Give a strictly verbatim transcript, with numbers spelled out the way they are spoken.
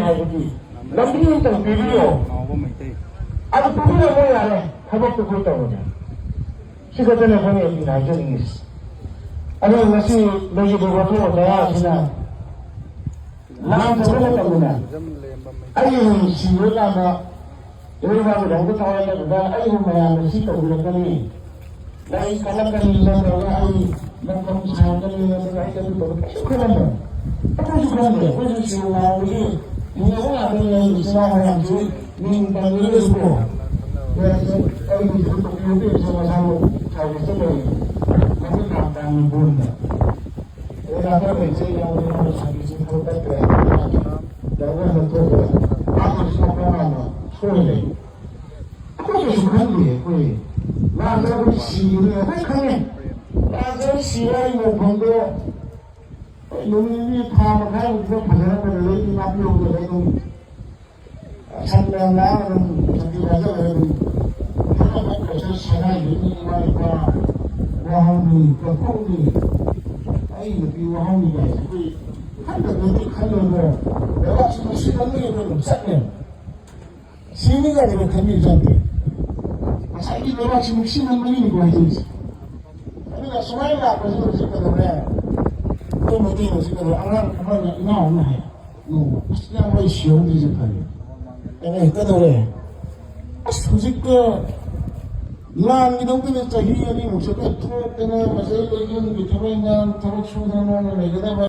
ꯍꯥꯏꯕꯗꯤ ꯂꯝꯕꯤ ꯑꯃꯇꯪ ꯄꯤꯕꯤꯌꯣ꯫ ꯑꯗꯨ ꯄꯤꯕꯤꯔꯝꯃꯣ ꯌꯥꯔꯦ, ꯊꯕꯛꯇꯨ ꯑꯩꯈꯣꯏ ꯇꯧꯔꯒꯦ꯫ ꯁꯤ ꯈꯛꯇꯅꯦ ꯑꯩꯈꯣꯏꯅ ꯑꯦꯝ ꯄꯤꯅ ꯍꯥꯏꯖꯅꯤꯡꯉꯤꯁꯤ꯫ ꯑꯗꯣ ꯉꯁꯤ ꯂꯩꯔꯤꯕ ꯋꯥꯊꯣꯛ ꯋꯥꯊꯥꯁꯤꯅ ꯂꯥꯟ ꯇꯧꯕ ꯃꯇꯝꯗꯅꯦ, ꯑꯩꯒꯤ ꯅꯨꯡꯁꯤꯕ ꯂꯥꯟꯗ ꯏꯔꯩꯕꯥꯛꯀꯤꯗꯃꯛꯇ ꯊꯋꯥꯏ ꯌꯥꯎꯕꯗ ꯑꯩꯕꯨ ꯃꯌꯥꯝꯅ ꯁꯤ ꯇꯧꯕꯤꯔꯛꯀꯅꯤ, ꯂꯥꯏꯔꯤꯛ ꯀꯜꯂꯛꯀꯅꯤ ꯅꯠꯇ꯭ꯔꯒ ꯑꯩ ꯂꯝꯗꯝ ꯁꯥꯡꯒꯅꯤ ꯅꯠꯇ꯭ꯔꯒ ꯑꯩ ꯀꯔꯤ ꯇꯧꯒꯅꯤ ꯀꯩꯁꯨ ꯈꯜꯂꯝꯃꯣꯏ꯫ ꯑꯩꯈꯣꯏꯁꯨ ꯈꯟꯗꯦ꯫ ꯑꯩꯈꯣꯏꯁꯨ ꯁꯤꯅꯦꯃꯥꯒꯤ ꯍꯤꯡꯅꯕ ꯉꯥꯛꯇꯅꯤ꯫ ꯑꯩ ꯏꯆꯤꯟ ꯏꯅꯥꯎ ꯃꯌꯥꯝꯁꯤ ꯃꯤꯡ ꯄꯟꯗ꯭ꯔꯒꯁꯨꯀꯣ, ꯃꯌꯥꯝꯁꯦ ꯑꯩꯒꯤ ꯏꯁꯨ ꯇꯧꯕꯤꯔꯗꯤ ꯏꯆꯦ ꯃꯁꯥꯃꯛ ꯁꯥꯔꯚꯤꯁꯇ ꯂꯩ꯫ ꯃꯃꯤꯠ ꯇꯥꯡ ꯇꯥꯡꯅ ꯄꯨꯟꯕ꯫ ꯑꯗꯩ ꯗꯥꯛꯇꯔ ꯂꯩꯁꯦ ꯌꯥꯎꯕ ꯌꯥꯎꯕ ꯁꯥꯔꯚꯤꯁꯁꯦ ꯊꯕꯛ ꯇꯧꯗ꯭ꯔꯦ꯫ ꯗꯥꯛꯇꯔ ꯂꯧꯊꯣꯛꯈ꯭ꯔꯦ꯫ ꯃꯥꯅ ꯁꯣꯛꯄ ꯃꯥꯅ ꯁꯣꯏ ꯂꯩ꯫ ꯑꯩꯈꯣꯏꯁꯨ ꯈꯪꯗꯦ꯫ ꯑꯩꯈꯣꯏ ꯂꯥꯟꯗ ꯑꯩꯈꯣꯏ ꯁꯤꯔꯦ꯫ ꯑꯩꯈꯣꯏ ꯈꯪꯉꯦ꯫ ꯂꯥꯟꯗ ꯁꯤꯔꯦ ꯍꯥꯏ ꯃꯐꯝꯗꯣ ꯅꯨꯃꯤꯠ ꯅꯤꯅꯤ ꯊꯥ ꯃꯈꯥꯏꯃꯨꯛꯇ ꯐꯖꯅ ꯐꯖꯅ ꯂꯩ ꯅꯥꯄꯤꯍꯧꯗꯅ ꯑꯗꯨꯝ ꯁꯟꯅ ꯂꯥꯛꯑꯒ ꯑꯗꯨꯝ ꯁꯟꯊꯤ ꯆꯥꯁꯤꯜꯂꯒ ꯑꯗꯨꯝ ꯐꯖꯅ ꯁꯒꯥꯏꯗꯨꯒꯤ ꯏꯃꯥ ꯏꯄꯥ ꯋꯥꯍꯧꯅꯤ, ꯀꯠꯊꯣꯛꯅꯤ꯫ ꯑꯩ ꯅꯨꯄꯤ ꯋꯥꯍꯧꯅꯤ ꯀꯥꯏꯁꯦ ꯑꯩꯈꯣꯏ ꯈꯟꯗꯕꯗꯤ ꯈꯜꯂꯣꯏꯀꯣ꯫ ꯂꯩꯕꯥꯛꯁꯤ ꯅꯨꯡꯁꯤꯠ ꯑꯃꯒꯤ ꯑꯩꯈꯣꯏ ꯑꯗꯨꯝ ꯆꯠꯂꯦꯕ꯫ ꯁꯤꯅꯤ ꯀꯥꯏꯅ ꯈꯟꯕꯤꯕ ꯌꯥꯗꯦ꯫ ꯉꯁꯥꯏꯒꯤ ꯂꯩꯕꯥꯛꯁꯤ ꯅꯨꯡꯁꯤꯃꯟꯕꯒꯤꯅꯤꯀꯣ ꯍꯥꯏꯖꯔꯤꯁꯦ꯫ ꯑꯗꯨꯅ ꯁꯨꯃꯥꯏꯅ ꯂꯥꯛꯄꯁꯤ ꯍꯧꯖꯤꯛ ꯀꯩꯗꯧꯔꯦ? ꯑꯩꯈꯣꯏ ꯃꯩꯇꯩ ꯍꯧꯖꯤꯛ ꯀꯩꯗꯧꯔꯦ? ꯑꯉꯥꯡ ꯑꯃꯅ ꯏꯅꯥꯎ ꯑꯃꯅ ꯍꯥꯏ, "ꯅꯣꯡꯃ ꯑꯁ ꯏꯌꯥꯝꯕ ꯑꯩ ꯁꯤꯍꯧꯗ꯭ꯔꯤꯁꯦ ꯐꯔꯦ"꯫ ꯑꯩꯅ, "ꯀꯩꯗꯧꯔꯦ?" "ꯑꯁ ꯍꯧꯖꯤꯛꯇ ꯂꯥꯟꯒꯤꯗꯃꯛꯇꯅꯦ ꯆꯍꯤ ꯑꯅꯤꯃꯨꯛ ꯆꯠꯂ ꯊꯣꯛꯇꯅ ꯃꯁꯤꯗꯩꯗ ꯌꯨꯝꯒꯤ ꯊꯕꯛ ꯏꯪꯈꯥꯡ ꯊꯕꯛ ꯁꯨꯗꯅ ꯅꯣꯝꯅ ꯂꯩꯒꯗꯕ"꯫